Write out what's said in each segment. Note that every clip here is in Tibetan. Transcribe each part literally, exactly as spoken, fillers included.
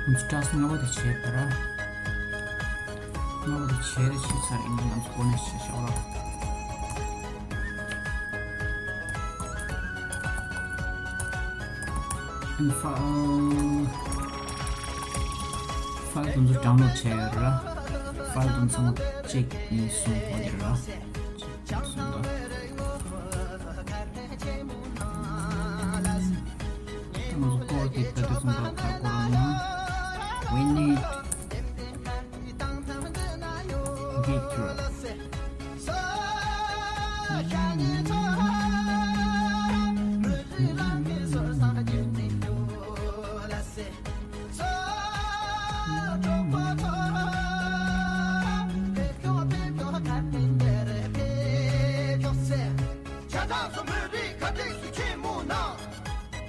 ང་ཚོ་ཊེག་སི་ལྔ་པ་དེ་བྱས་པ་ར། ལྔ་པ་དེ་བྱས་རེ་བྱས་ཚར་ཡིན་ན་ང་ཚོ་ཀོ་ནེག་ཤན་བྱས་ཤོག་ལ། ཨ་ནི་ཕ་ཕ་ལ་དེ་ཚོ་ཌའུན་ལོཌ་བྱས་ཡོད་ར། ཕ་ལ་དེ་ཚོ་ཚང་མ་གཅིག་གཉིས་གསུམ་འོ་དེ་ར། གཅིག་གཉིས་གསུམ་དང་། ང་ཚོ་སྐོར་དེ་ད་དེ་ཚོ་འདྲ་ཁ་སྐོར་ཡོང་ན། We need Get through.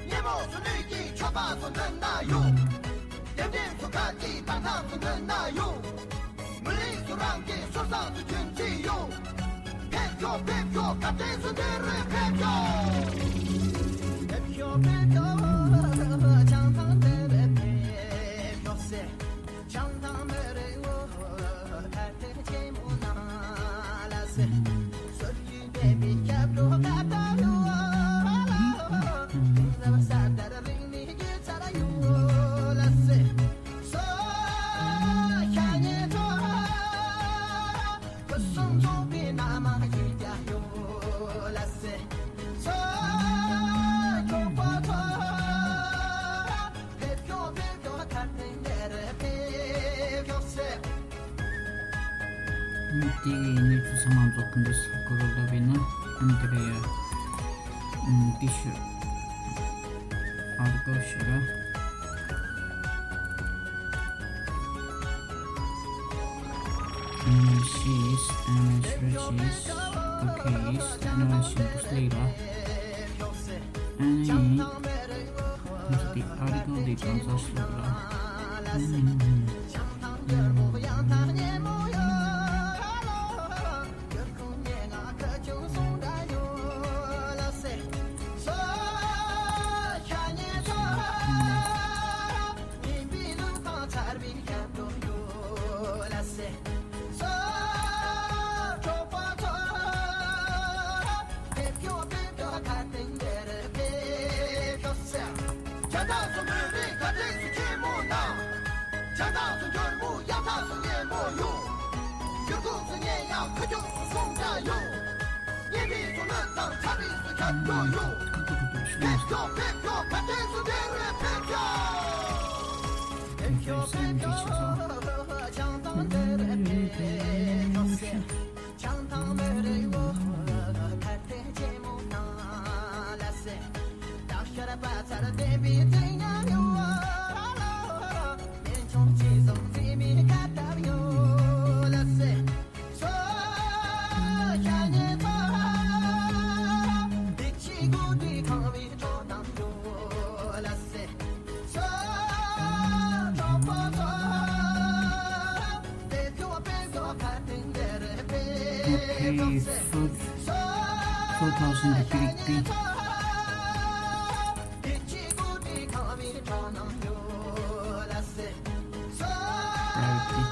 ཉན་མོ་སུ་ནུས་ཀྱིས་ཆོས་པ་སུ་འདོན་ན་ཡོང་། ལྡེམ་ལྡེམ་སུ་ག་གིས་བཏང་ཐང་སུ་འདོན་ན་ཡོང་། མི་ལིག་སུ་རང་གིས་སུ་ས་སུ་ཅུན་ཚི་ཡོང་། ཕེབས་ཤོག་ཕེབས་ཤོག་བཀའ་དྲིན་སུ་འདི་རུ་ཕེབས་ཤོག་ཕེབས་ཤོག་ཕེབས་ཤོག་བྱང་ཐང་འདི་རུ་ཕེབས་ཤོག་ཟེར། བྱང་ཐང་མི་རིགས་བོ་ཁ་བྲལ་ཆེན་མོ་ནང་ལ་ཟེར། སོར་གྱི་སྡེ་པའི་སྐྱབས་འགྲོ་ཀ་ཏ་ཡོ་ལ། དེང་རབས་གསར་དར་རིག་གནས་རྒྱུད་ཚར་ཡོ་ལ་ཟེར། སོ་ཤ་ཉེ་ཚོ་སྐུ་གསུང་ཚོགས་པའི་ནང་མ་ཡིན་རྒྱ་ཡོ་ལ་ཟེར། སོ་ཁྱོད་པོ་ཚོ། ཕེབས་ཤོག་ཕེབས་ཤོག་ཁ་བྲལ་འདིར་ཕེབས་ཤོག་ཟེར། དེ་གི་གནས་ཚུལ་ཚང་མ་རྫོགས་ཀྱི་འདུག་ས་ཁོ་རོ་ལབ་ཡིན་ན་ཨ་ནི་དེ་རེད་ཡ། ཨ་ནི་དེ་ཤོད། ཨར་ཏི་ཀལ་ཤོད་ར། ཨ་ནི་ཤེས་ཨ་ནི་ཤོད་ཤེས་ཨོ་ཁེ་ཨ་ནི་ཤིན་ཏུ་སླེབས་ར། ཨ་ནི། འདི་ཨ་རི་ཀོ་འདི་གང་ཟག་སུ་ར། བྱང་ཐང་མི་རིགས་བོ་ཁ་བྲལ་ཆེན་མོ་ནང་ལ་ཟེར། སྟག་ཤར་པ་ཚར་བསྟན་པའི་རྩིག་ཉམས་ཡོད། ལེན་ཆུང་ཅི་བཟུང་རྩིས་མེད་ཁ་བཏབ་ཡོད་ལ་ཟེར། སོ་ཤ་ཉེ་ཚོ། བདེ་སྐྱིད་དགུ་སྒྲིལ་ཁང་བའི་སྤྲོ་སྣང་ཡོད་ལ་ཟེར། Okay, four, four thousand rupee. Priority.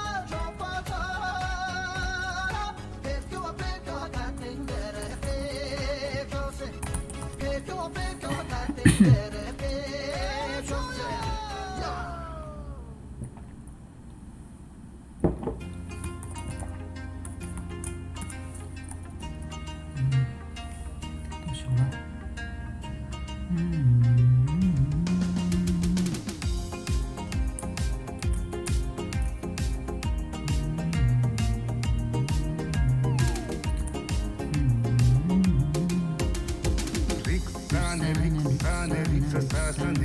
རིག་ས་ནས་རིག་ས་ནས་རིག་ས་ས་ས་ནས།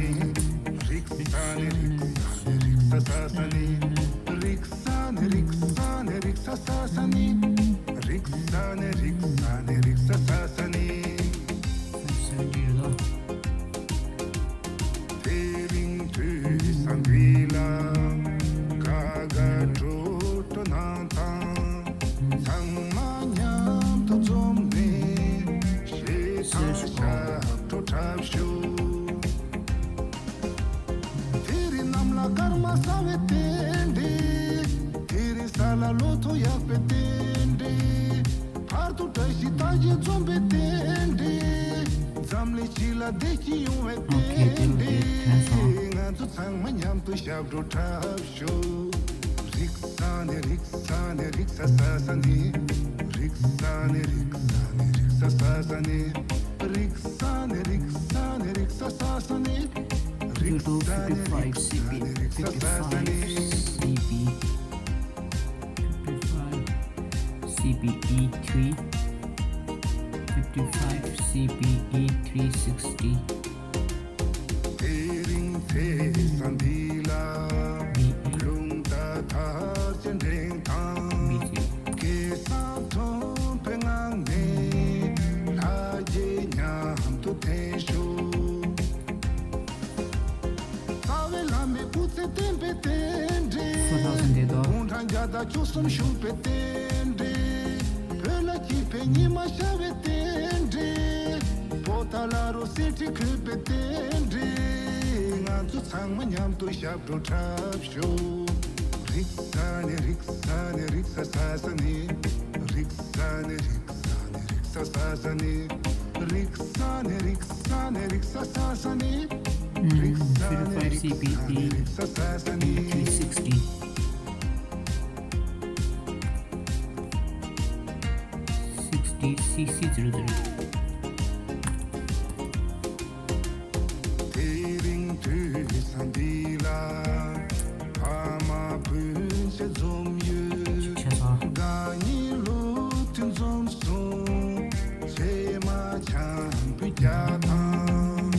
རིག་ས་ནས་རིག་ས་ནས་རིག་ས་ས་ས་ནས། རིག་ས་ནས་རིག་ས་ནས་རིག་ས་ས་ས་ནས། རིག་ས་ནས་རིག་ས་ནས་རིག་ས་ས་ས་ནས། དེ་རིང་དུས་བཟང་འདི་ལ་དགའ་དགའ་སྤྲོ་སྤྲོ་གནང་དང་། ཚང་མ་མཉམ་དུ་འཛོམས་ནས་གཞས་དང་ཞབས་བྲོ་འཁྲབ་ཤོག་དེ་རིང་གནམ་ལ་ སྐར་མ་གསལ་བའི་རྟེན་འབྲེལ། དེ་རིང་ས་ལ་ལོ་ཐོ་ཡག་པའི་རྟེན་འབྲེལ། བར་དུ་བཀྲ་ཤིས་རྟགས་བརྒྱད་འཛོམས་པའི་རྟེན་འབྲེལ། འཛམ་གླིང་སྤྱི་ལ་བདེ་སྐྱིད་ཡོང་བའི་ཨོ་ཁེ། རྟེན་དེ་འབྲེལ། ལས་ཐོན་སོང་། ང་ཚོ་ཚང་མ་མཉམ་དུ་ཞབས་བྲོ་འཁྲབ་ཤོག་རིག་ས་ནས་རིག་ས་ནས་རིག་ས་ས་ས་ནས། རིག་ས་ནས་རིག་ས་ནས་རིག་ས་ས་ས་ནས། རིག་ས་ནས་རིག་ས་ནས་རིག་ས་ས་ས་ནས། རིག་ས་ནས་རིག་ས་ནས་རིག་ས་ས་ས་ནས། fifty-five C B E three, fifty-five C B E three sixty. དེ་རིང་ཚེས་བཟང་འདི་ལ། ལུང་དང་མཐར་ཕྱིན་འབྲིང་དང་། སྐལ་བཟང་མཐོན་པོའི་ངང་ནས། ལྷ་རྗེ་མཉམ་དུ་འཐེན་ཤོག་རྩ་བའི་བླ་མའི་སྐུ་ཚེ་བརྟན་པའི་རྟེན་འབྲེལ། Four thousand དེ་དོ། དགུང་གྲངས་བརྒྱ་དང་བཅུ་གསུམ་བཞུགས་པའི་རྟེན་འབྲེལ། བོད་ལ་སྐྱིད་པའི་ཉི་མ་ཤར་བའི་རྟེན་འབྲེལ། པོ་ཏཱ་ལ་རུ་གསེར་ཁྲི་འཁོད་པའི་རྟེན་འབྲེལ། ང་ཚོ་ཚང་མ་མཉམ་དུ་ཞབས་བྲོ་འཁྲབ་ཤོག་རིག་ས་ནས་རིག་ས་ནས་རིག་ས་ས་ས་ནས། རིག་ས་ནས་རིག་ས་ནས་རིག་ས་ས་ས་ནས། རིག་ས་ནས་རིག་ས་ནས་རིག་ས་ས་ས་ནས། རིག་ས་ནས་རིག་ས་ནས་རིག་ས་ས་ས་ནས། sixty, sixty, C C zero zero. དེ་རིང་དུས་བཟང་འདི་ལ། ཕ་མ་སྤུན་མཆེད་འཛོམས་ཡོད། ཆེ་ས། དགའ་ཉེ་བློ་མཐུན་འཛོམས་སོང་། ཚེ་མ་འཆམ་པོའི་རྒྱ་ཐང་།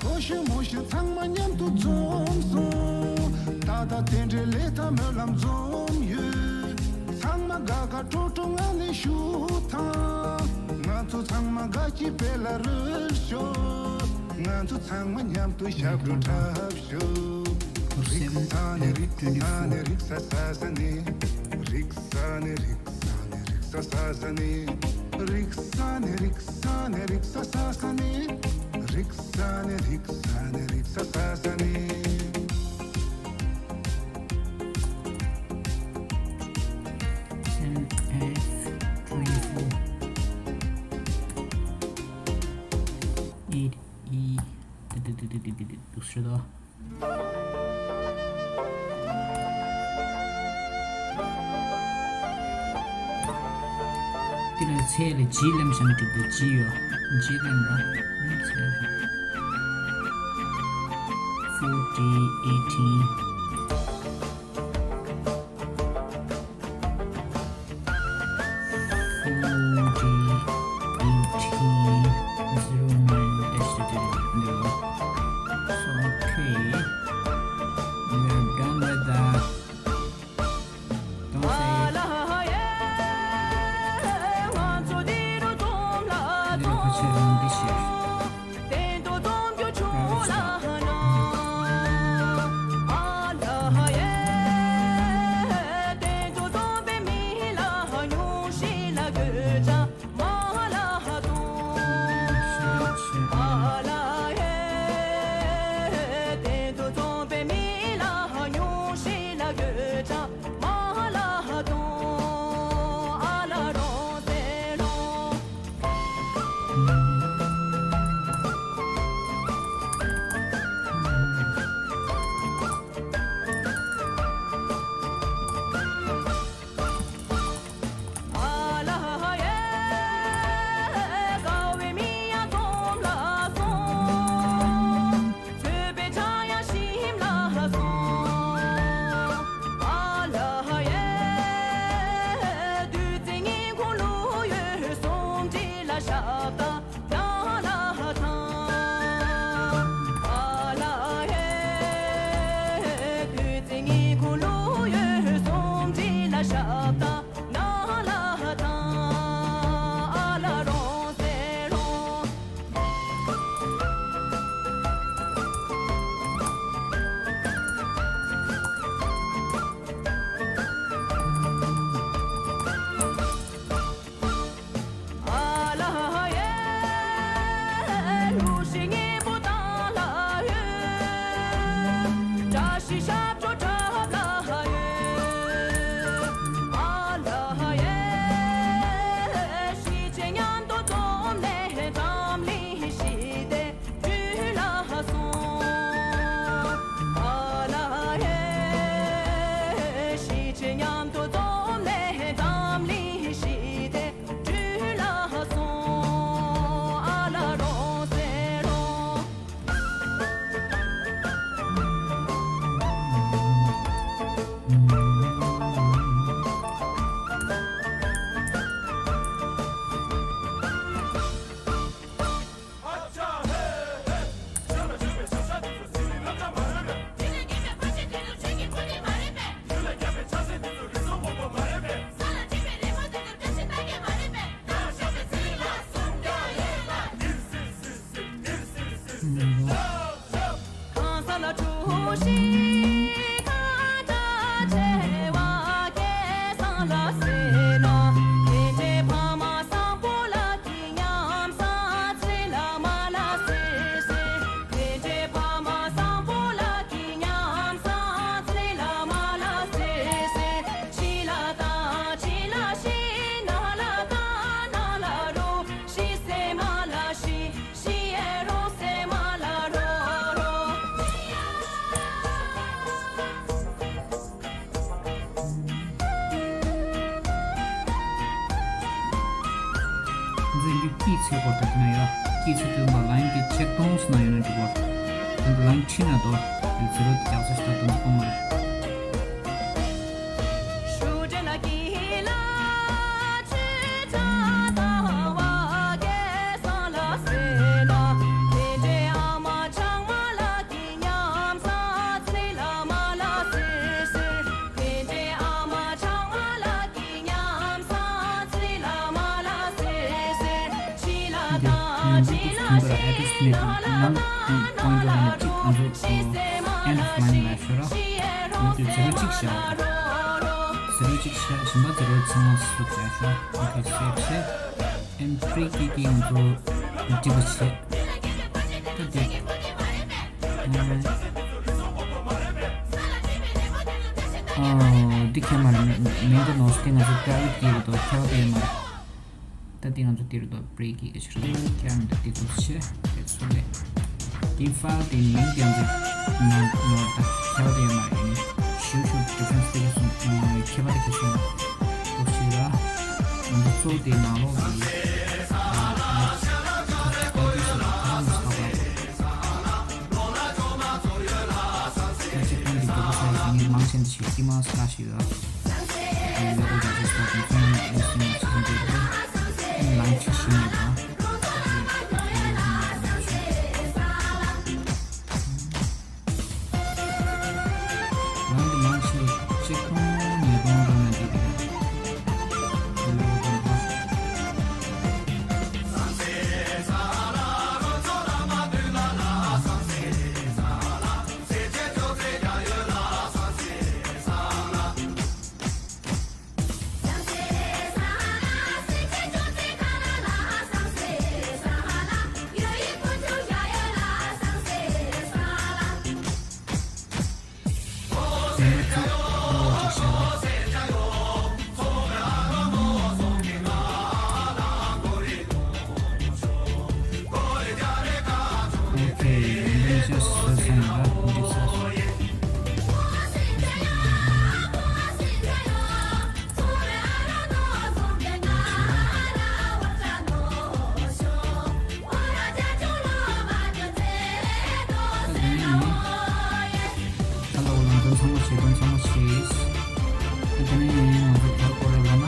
ཕོ་གཞོན་མོ་གཞོན་ཚང་མ་མཉམ་དུ་འཛོམས་སོང་། ད་ལྟ་རྟེན་འབྲེལ་ལས་དང་སྨོན་ལམ་འཛོམས་ཡོད། ཚང་མ་དགའ་དགའ་སྤྲོ་སྤྲོ་ངང་ནས་བཞུགས་དང་། ང་ཚོ་ཚང་མ་དགའ་སྐྱིད་དཔལ་ལ་རོལ་ཤོག་ང་ཚོ་ཚང་མ་མཉམ་དུ་ཞབས་བྲོ་འཁྲབ་ཤོག་རིག་ས་ནས་རིག་ས་ནས་རིག་ས་ས་ས་ནས། རིག་ས་ནས་རིག་ས་ནས་རིག་ས་ས་ས་ནས། རིག་ས་ནས་རིག་ས་ནས་རིག་ས་ས་ས་ནས། རིག་ས་ནས་རིག་ས་ནས་རིག་ས་ས་ས་ནས། Seven F twenty-four. Eight E. དུ་དུ་དུ་དུ་དུ་དུ་དུ་དུ་ཤི་དོ། དེ་ལ་ཚེ་ལ་ཇི་ལེམ་བཞག་ན་འགྲིག་པ་ཇི་ཡོད། ཇི་ལེམ་ར། ཚེ་forty eighteen. Four D eighteen zero nine dash zero. So, okay. We are done with that. Don't say it. Little picture in this year. ཀྱི་ཚེ་སྐོར་དུ་ན་ཡོད། ཀྱི་ཚེ་སྟོན་པ་ལན་གྱི་ཆེག་གཏོང་སུ་ན་ཡོད་ན་འགྲིག་གོ། དེ་ལན་ཁྲི་ན་དོ། དེ་ཚེ་རོ་རྒྱག་ས་ཤ་དོན་སྤོང་བ། འདི་ཡང་འདི་ཚོ་ཁྱིམ་པར་address མེད་པ་ནང་point ལ་ནི་གཅིག་ང་ཚོ་end of line ལ་ཤོར་ར། འོ་དེ་zero གཅིག་བྱ་བ། zero གཅིག་བྱ་བཞིན་པ་zero ཚང་མ་སུ་བྱ་ཤོར། Okay, save བྱས། and three གི་གི་ང་ཚོ་འགྲིག་པ་བྱས། ད་དེ། ཨ། འདི་ཁྱད་མ་རེད། མིང་གི་ནོར་སྐད་ང་ཚོ་private གི་རེད་དོ། ཁྱད་པར་དེ་མ་རེད། ད་འདི་ང་ཚོ་འདིར་དོ་break གི་ཆུ་རེད། ཁྱད་མ་འདི་འདི་ཚོ་ཆེ་དེ་ཚོ་ལས། འདི་file དེ་མིང་དེ་ང་ཚོ་ནོར་ནོར་ད་ཁྱད་པར་དེ་མ་རེད། ནི་ཞུ་ཞུ་difference དེ་གསུང་ཁྱད་པར་དེ་གསུང་ཐུབ་ཞིག་ལ། ང་ཚོ་གཙོ་དེ་ནང་ལོགས་ཀྱི་ཨ་ཨ་ཨ་ཨ་ཨ། ཁྱེད་ཀྱི་ཁོང་གི་རྒྱལ་པོ་ས་ཡི་མི་མང་ཆེན་ཞིག་ཀྱི་མང་སྐད་ཞིག་ཡོད། ལེགས་པོ་རྒྱ་ཆེ་སོགས་ཀྱི་ཁོང་ཡོད་སྲིད་ན་ཆེ་ཆུང་དེ་ལ་ལང་ཆུ་ཞིག་ཡོད་དང་། ང་འདི་མང་ཆེ་གཅིག་ཁོང་ཉེ་དོང་དང་ན་འདི་དེ་ལོ་དང་པ། Okay, let me just listen up and just Hello, ང་ཚོ་ཚང་མ་བྱེད་དོན་ཚང་མ་བྱེད། དེ་ནས་ང་ཚོ་ད་སྐོར་ལ་ལ་ན་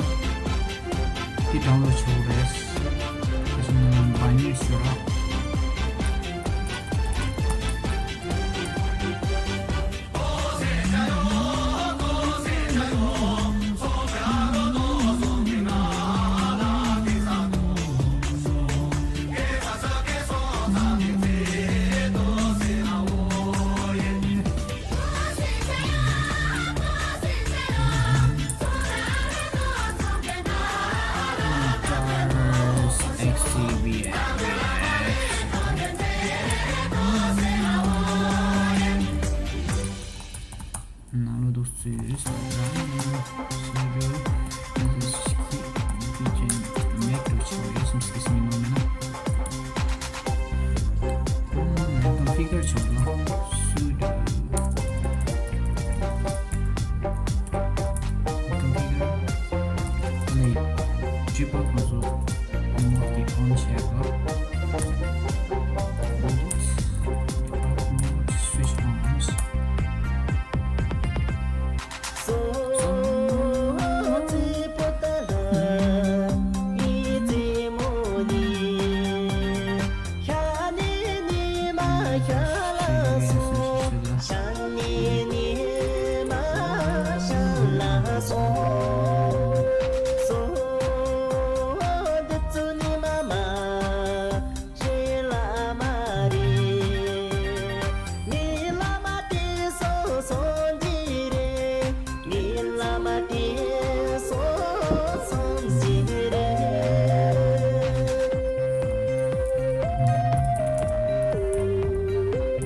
དེ་download བྱེད་དགོས་རེད། དེ་བཞིན་ང་ཚོ་བ་ཉིད་ཤོར་ར། ནང་ལོ་འདུག་ཚུལ་རེད། ནང་ལོ་ཞེས་རེད། ནང་ལོ་ཞིག་གིས་ཀྱི་ཅན་མེད་དུ་ཆེ་བ་ཡོད་སེམས་སྐྱེ་སེམས་ཡིན་ནོ་མིན་ན། ཀམ་པུ་ཊར་ཆོག་ལ་སུ་དུ་ཀམ་པུ་ཊར་ནི་ཇི་པོག་ང་ཚོ་ཨོན་མོ་གི་ཨོན་བྱས་པ། Switch on.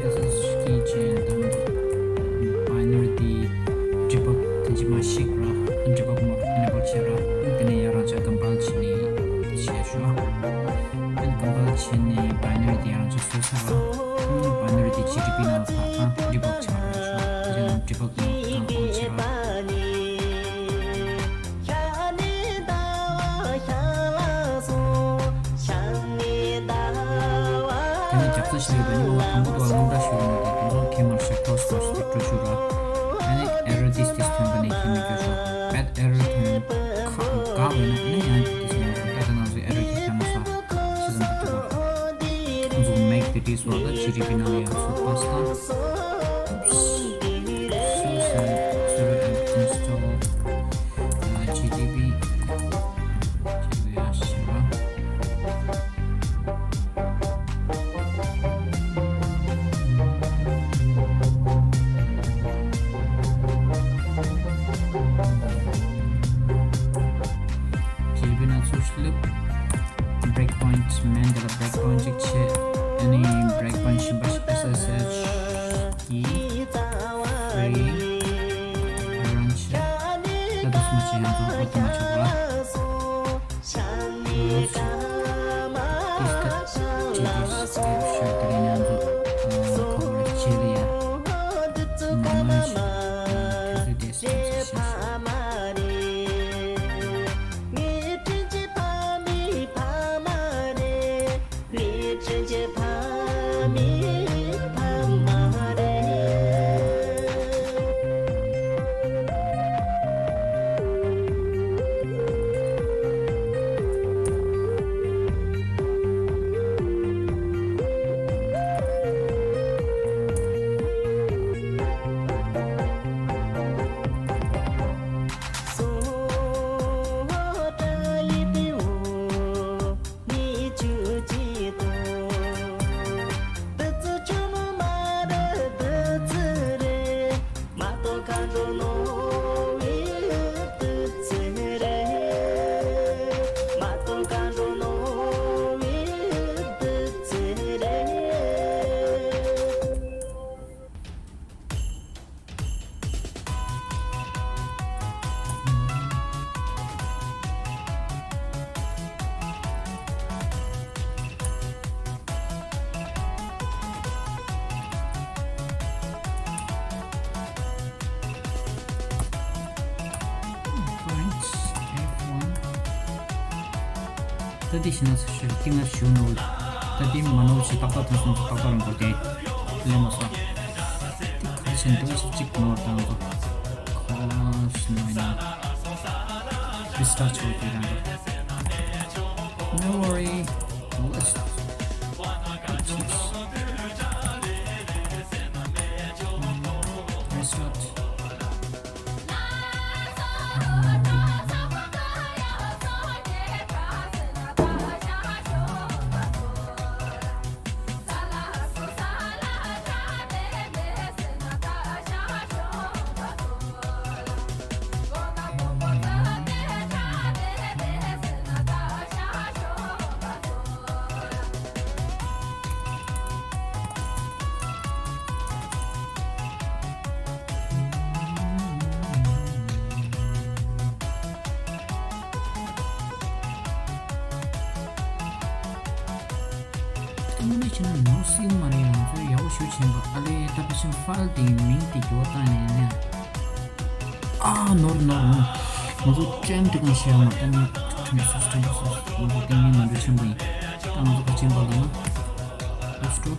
This is keychain དང་binary དེ་debug དེ་ཅི་མ་ཤིག་ར་debug mode enable བྱེད་ར། དེ་ནས་ཡང་རང་ཅག་compile བྱེད་ནས་དེ་བྱས་ཞུ། Compile བྱས་ནས་binary དེ་ཡང་རང་ཅག་བཟོས་ཚར་ར། Binary དེ་ཇི་ཌི་པི་ནང་ལ་ཕར་ཨ་debug བྱ་དགོས་ཞུ། དེ་ནས་debug ནང་ཐོན་བྱེད་ར། ཤ་ནི་ཟླ་བ་ཤ་ལ་སོང་། ཤ་ དེ་ནས་རྒྱག་རྩ་ཞིག་ཡོད་པ་ཡིན་ན། དང་པོ་དུ་བ་སློབ་གྲྭ་ཞུ་ཡོང་དུས་དེ་ཚོ་ཁྱེད་མར་ཤ་ཁོ་སོ་སོ་དེ་སྤྲོད་ཞུ་ར། ཨ་ནི་error this this ཐོན་པ་ནས་ཁྱེད་མི་སྐྱོ་ཤོག bad error ཐོན་ཁ་དགའ་བས་ན་ཨ་ནི་ཡང་དེ་ཚོ་ཡོང་ཤོག་ད་ལྟ་ང་ཚོའི་error དེ་ཐོན་མ་སོང་། ཤི་ཙམ་དུ་ཐུག་པ། ང་ཚོ་make the this world ཇི་ཌི་པི་ནང་ལ་ཡང་ཚུགས་པ་སྟངས། Sorry, sorry, I'm install ཇི་ཌི་པི། ཇི་ཌི་པི་ཡང་ཤི་ར། ཇི་ཌི་པི་ནང་ཚུར་སླེབས། breakpoint མེད་འདི་ལ་breakpoint ཅིག་བྱས། ཨ་ནི་breakpoint གཞན་པ་ཞིག་S S H གི་free run བྱས། ད་དུས་མ་བྱས་ཡང་ཚོ་ཨོ་ཏི་མ་བྱས་པ་ལ། This cut G D step shot དེ་ཡང་ཚོ་ཁོ་བོ་ལ་བྱེད་ལ་ཡ། མ་མ་ཞིག་དུས་ཚོད་དེ་སེམས་སུ་ཤེས་ཤིང་། ད་འདི་ཤི་ན་ཚ་ཤོད་ཏིང་ན་ཞུ་ནོ། ད་འདི་མ་ནོ་ཞི་ཏག་ཏག་དུ་སོང་ཚ་ཏག་ཏག་རང་གོ་དེ་ལེ་མ་སོ། ཏི་ཁ་ཆེན་འདོད་ཞི་གཅིག་ནོར་དང་གོ། ཁོ་ཤི་ན་ཡིན་ན་རི་སི་ཊར་ཆོ་དེ་རང་གོ། No worry. Let's fix this. Restart. དངོས་གནས་བྱས་ན་ནོར་སྲིད་མ་རེད། ང་ཚོས་ཡག་པོ་ཞུ་ཆེན་པོ་ཨ་ལེ་ད་ཕ་ཆེན་ཕལ་དེའི་མིང་དེ་འགྱུར་བ་བཏང་ནས་ནས། ཨ་ནོར་ནོར་ནོར། ང་ཚོ་ཅན་དེ་གང་བཤད་མ་ད་ནི་ཁྲིམས་སོ་ཁྲིམས་སོ་ང་ཚོ་ཏིང་ངེ་མ་འདྲ་ཆེན་པོ་ཡིན། ད་ང་ཚོ་ཁ་ཆེན་པ་ལ་ན་ཨེབ་སི་ཊོར།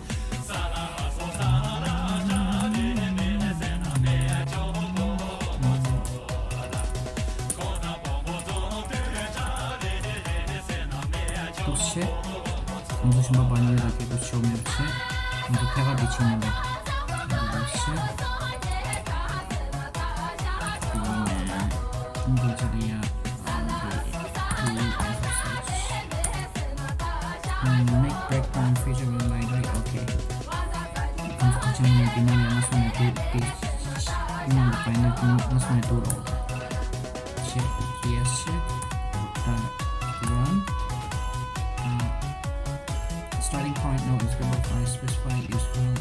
འདུག་བྱས། ང་ཚོ་གཞན་པ་བར་ནས་ལ་སྐད་དུ་ཤོར་མེད་པ་བྱས། ང་ཚོ་ཐད་ཀར་དེ་ཕྱིན་ཡོང་བས། འདུག་བྱས། འདི་ཆ་ལ་ཡ། Make breakpoint featuring library. Okay. ང་ཚོ་ཁ་ཆེམས་ནས་འདི་ནང་ལ་ཡང་སོང་ནས་འདུག་དེ་ནང་ལ་བྱས་ན་འདི་ནང་སོང་ནས་འདུག་རོགས། Check, yes, check. Done. Run. Uh, starting point, no, is below file, specify, use file.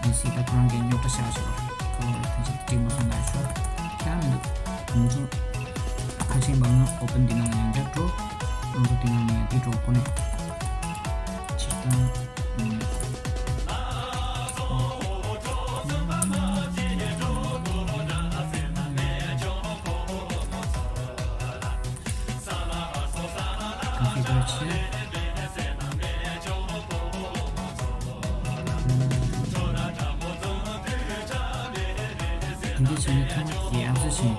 ཨིན་སི་ད་ཁོ་རང་གི་རྙོག་དྲ་བཞག་ཆོག་ཁོ་ཐམས་ཅད་ཀྱི་མ་སོང་ལ་ཤོག་ཁྱད་མི་འདུག་ང་ཚོ་ཁ་ཆེམས་བར་ན་open འདི་ནང་ལ་ཡང་བརྒྱབ་འགྲོ། ང་ཚོ་འདི་ནང་ལ་ཡང་འདི་འགྲོ་ཁོ་ནས་ཕྱིར་བཏང་། Configure བྱས། འདི་བྱས་ནས་ཐོག་གི་ཨ་ཙི་ཆེ།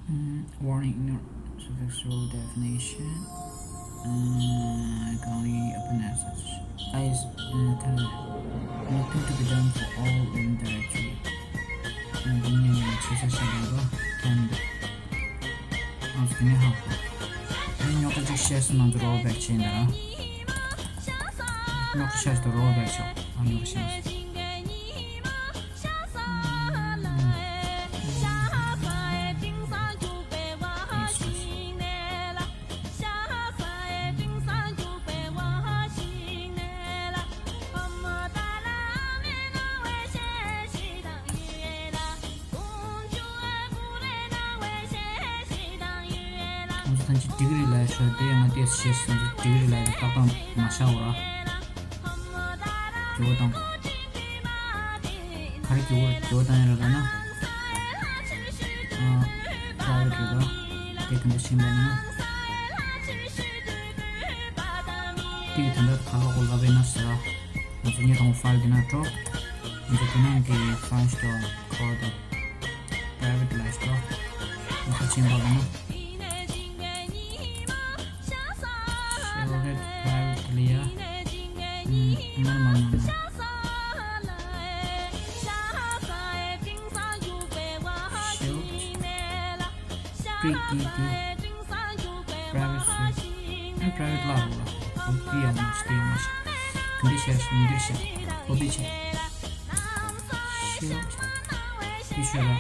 Mm, warning, ignore suffix rule definition. Uh, currently open as such. Eyes, uh, tell nothing to be done for all in directory. And the new success of the can be. ཨང་སུ་ནི་ཧ། ཨ་ནི་རྙོག་དྲ་ཅིག་བཤད་སོང་ན་འདི་roll back བྱས་ན། རྙོག་དྲ་བཤད་སོང་roll back བྱས། ཨ་རྙོག་དྲ་བཤད་སོང་། ང་ཚོ་ཐམས་ཅད་ཌིག་རི་ལ་ཤོར་དེ་ང་ཏོག་ཙམ་ཤེས་སོང་། ཌིག་རི་ལ་ཏག་ཏག་མ་ཤར་བ་ར། འགྱུར་བ་བཏང་། ག་རེ་འགྱུར་བ་འགྱུར་བ་བཏང་ཡ་ར་ལབ་ན། ཨ། private རེད་ད། དེ་ག་འདྲ་ཕྱིན་པ་ན། དེ་གི་དོན་དག་ག་ལ་གོ་ལབ་ཡིན་ན་ཟེར་ར། ང་ཚོ་ཉེ་དང་file དེ་ན་འགྲོ། ང་ཚོ་དེ་ནང་གི་file store code private ལ་store ང་ཚོ་ཕྱིན་པ་ལ་ན། Shielded private ལ་ཡ། ཨུམ། ནོར་མ་ནོར་མ། Shield private private private ལ་རོ་ལ། ཨུམ། དེ་ཡང་མ་ཤི་དེ་ཡང་མ་ཤི། ག་འདྲ་བྱས་ཤི་མི་འདྲ་བྱས། ཨོ་པི་བྱས། Shield དེ་ཤོད་ལ།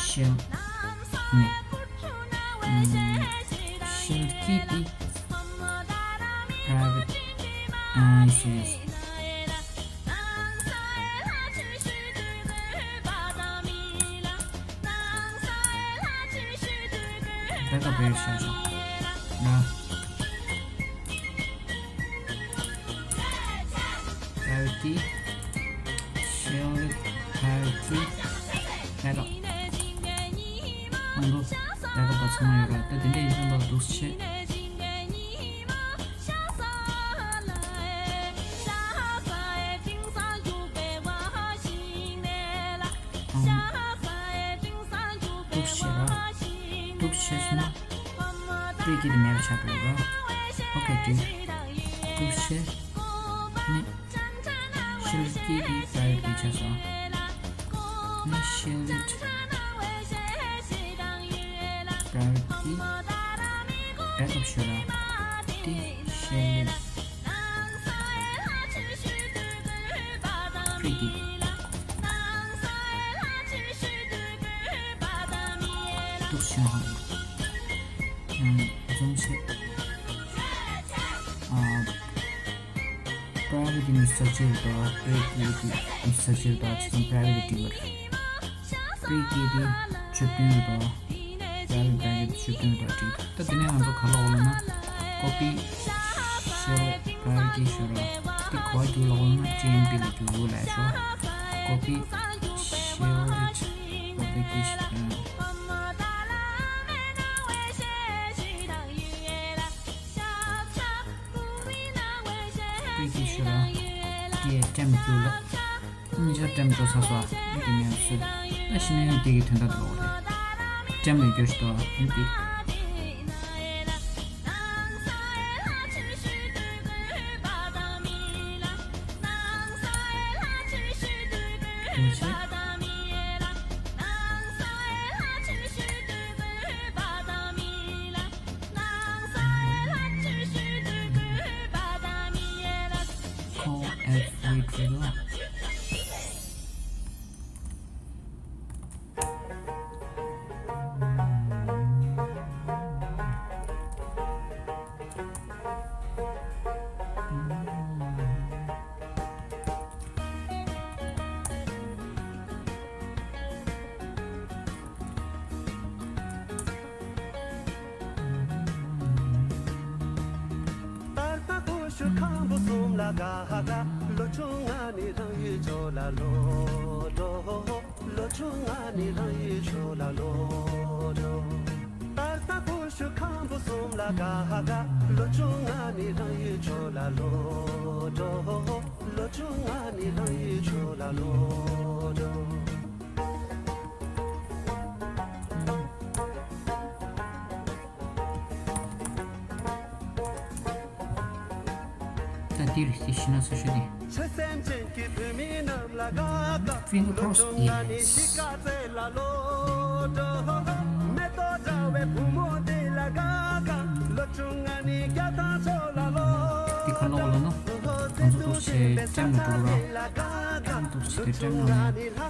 Shield ནི། ཨུམ། Shield key དེ། Private ཨ་ཤེས། Backup བེད་སྤྱོད་བྱ་ཆོག་ན། Private key, shielded private key, backup. ཨང་། backup ད་ཚང་མ་ཡོད་ར། ད་དེ་འདྲ་ཡིན་ཙང་ད་འདུག་སེ་བྱེད། འདུག་སེ་བྱེད་ར། འདུག་སེ་བྱས་སོང་ན། private key དེ་མེད་པ་ཆགས་འགྲོ་ར། ཨོ་ཁེ་འགྲིག་འདུག་སེ་བྱས། ནི། Shield key དེ་private key ཆགས་སོང་། ནི་shielded private key backup བྱོས་ར། དེ་shielded private key འདུག་སེ་བྱས་ཧ། ཨམ། འཛོམས་བྱེད། ཨ། Private གི་མི་སར་ཆེ་རུ་དོ། Private གི་མི་སར་ཆེ་རུ་དོ། ཅི་ཙམ་private དེ་བར། Private གི་དེ་བཅུ་བདུན་རུ་དོ། Private private བཅུ་བདུན་རུ་དོ། ཅི་ད་དེ་ནས་ང་ཚོ་ག་ལ་འོ་ལ་ན། Copy shell private གི་ཤོ་ར། དེ་གོ་རྒྱུ་ལ་འོ་ལ་ན་ཅན་པི་ལ་རྒྱུ་ལ་ཤོ། Copy shell publication Private གི་ཤོ་ར། དེ་ཊེམ་རྒྱུ་ལ། ཉིན་ཞག་ཊེམ་འགྲོ་ཚར་སོང་། འདི་ནས་སུ། ད་ཤི་ནས་དེ་གི་དོན་དག་འགྲོ་བ་རེད། ཊེམ་ལ་འགྱུར་ཞིག་འགྲོ་བ་འདི། དེ་བྱས། Call F eight རེད་ལ། ཆུ་ཁམ་བུ་གསུམ་ལ་ག་ཧ་ག་ལོ་ཆུང་ང་ནི་རང་ཡུལ་ཕྱོགས་ལ་ལོག་འགྲོ། ལོ་ཆུང་ང་ནི་རང་ཡུལ་ཕྱོགས་ལ་ལོག་འགྲོ། ཏར་ཏ་ཀུ་ཤུ་ཁམ་བུ་གསུམ་ལ་ག་ཧ་ག་ལོ་ཆུང་ང་ནི་རང་ཡུལ་ཕྱོགས་ལ་ལོག་འགྲོ། ལོ་ཆུང་ང་ནི་རང་ཡུལ་ཕྱོགས་ལ་ལོག་འགྲོ། ད་འདིར་དེ་ཤི་ན་སོ་ཤོ་དེ། Finger cross, yes. དེ་ཁ་ལོག་ལ་ན། ང་ཚོ་འདུག་སེ་ཀྲེམ་ན་འགྲོ་ར། འདུག་སེ་དེ་ཀྲེམ་ན་ནས། འདུག་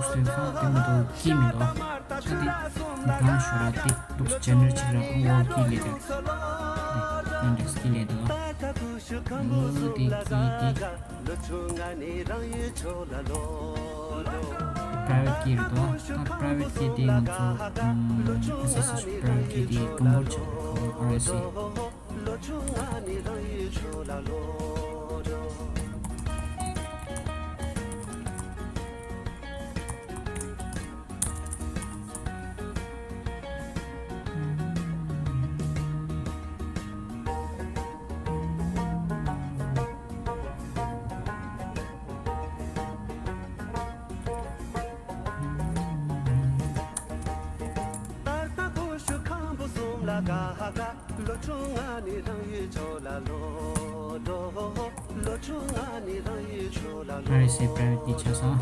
སེ་འདུག་སེ་ཁ་ཀྲེམ་ན་འགྲོ་ཀི་མི་འདུག་ད་དེ་གང་ཤོར་ར་དེ་འདུག་སེ་ཇེ་ནེ་རེ་ཊི་ཅིག་ར་ཁོང་ཝོར་ཀི་ལས་དེ། ཀོན་ཊེག་སི་ཀི་ལས་དེ་ལ། འོ་དེ་ཀི་དེ། པྲའི་ཝེ་ཊི་ཀི་རེད་དོ། ད་པྲའི་ཝེ་ཊི་ཀི་དེ་ང་ཚོ་ཨམ་ཨེ་སི་ཨེ་སི་ཨེཆ་པྲའི་ཝེ་ཊི་ཀི་དེ་ཀྲུང་གོར་ཆགས་ཨར་ཨེ་སི་ཨེ། ལོ་ཆུང་ང་ནི་རང་ཡུལ་ཕྱོགས་ལ་ལོག་འགྲོ། ལོ་ཆུང་ང་ནི་རང་ཡུལ་ཕྱོགས་ལ་ལོག་འགྲོ། ཨར་ཨེ་སི་ཨེ་པྲའི་ཝེ་ཊི་ཀི་ཆགས་སོང་།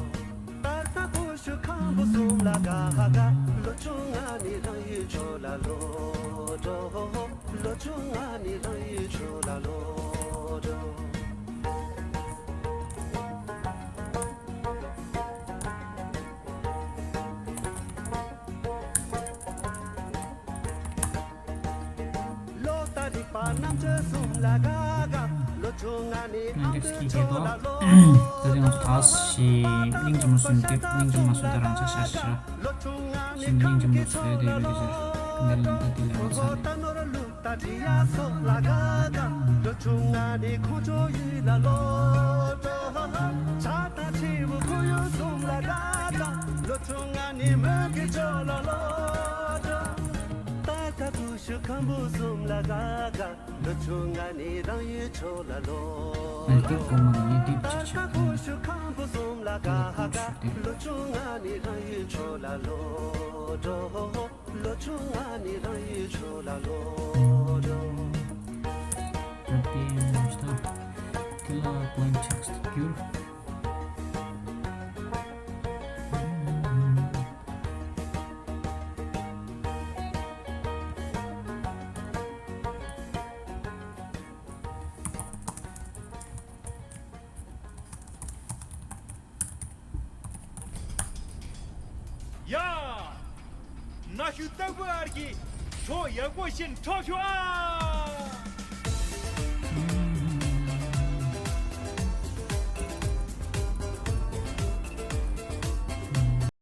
ཏར་ཏ་ཀུ་ཤུ་ཁམ་བུ་གསུམ་ལ་ག་ཧ་ག་ལོ་ཆུང་ང་ནི་རང་ཡུལ་ཕྱོགས་ལ་ལོག་འགྲོ། ལོ་ཆུང་ང་ནི་རང་ཡུལ་ཕྱོགས་ལ་ལོག་འགྲོ། ལོ་ལྟར་རིག་པ་རྣམ་དཔྱོད་གསུམ་ལ་དགའ་དགའ། ལོ་ཆུང་ང་ནི་ཨ་མདོའི་ཕྱོགས་ལ་ལོག་ད་རིང་ང་ཚོ་ད་ཞེས་གླིང་རྗེ་མོ་སུ་འདེབས། གླིང་རྗེ་མོ་སུ་ད་རང་ཆ་ཤ་ཤ་ཞིང་གླིང་རྗེ་མོ་སུ་ཡོད་དེ་ཡོད་ཀྱི་ཟེར། འདི་ལ་ད་འདི་ལས་ང་ཚར་རེད། ད་འདི་ཡ་སོགས་ལ་དགའ་དགའ། ལོ་ཆུང་ང་ནི་ཁོང་ཚོ་ཡུལ་ལ་ལོག་འགྲོ། ཆ་དང་ཆེ་བོ་ཁོར་ཡུག་གསུམ་ལ་དགའ་དགའ། ལོ་ཆུང་ང་ནི་མོན་གྱི་ཕྱོགས་ལ་ལོག་འགྲོ། ཏར་ཏ་ཀུ་ཤུ་ཁམ་བུ་གསུམ་ལ་དགའ་དགའ། ལོ་ཆུང་ང་ནི་རང་ཡུལ་ཕྱོགས་ལ་ལོག་འགྲོ། ཏར་ཏ་ཀུ་ཤུ་ཁམ་བུ་གསུམ་ལ་དགའ་དགའ། ལོ་ཆུང་ང་ནི་རང་ཡུལ་ཕྱོགས་ལ་ལོག་འགྲོ། ལོ་ཆུང་ང་ནི་རང་ཡུལ་ཕྱོགས་ལ་ལོག་འགྲོ། ད་དེ་ཡང་ད་དེ་ལ་ཀོན་ཊེག་སི་བསྒྱུར། ཡ། ན་ཤུ་སྟག་བུ་ཨར་གྱི་ཚོ་ཡག་པོ་ཞིག་འཕྲོག་ཤོག་ཨ།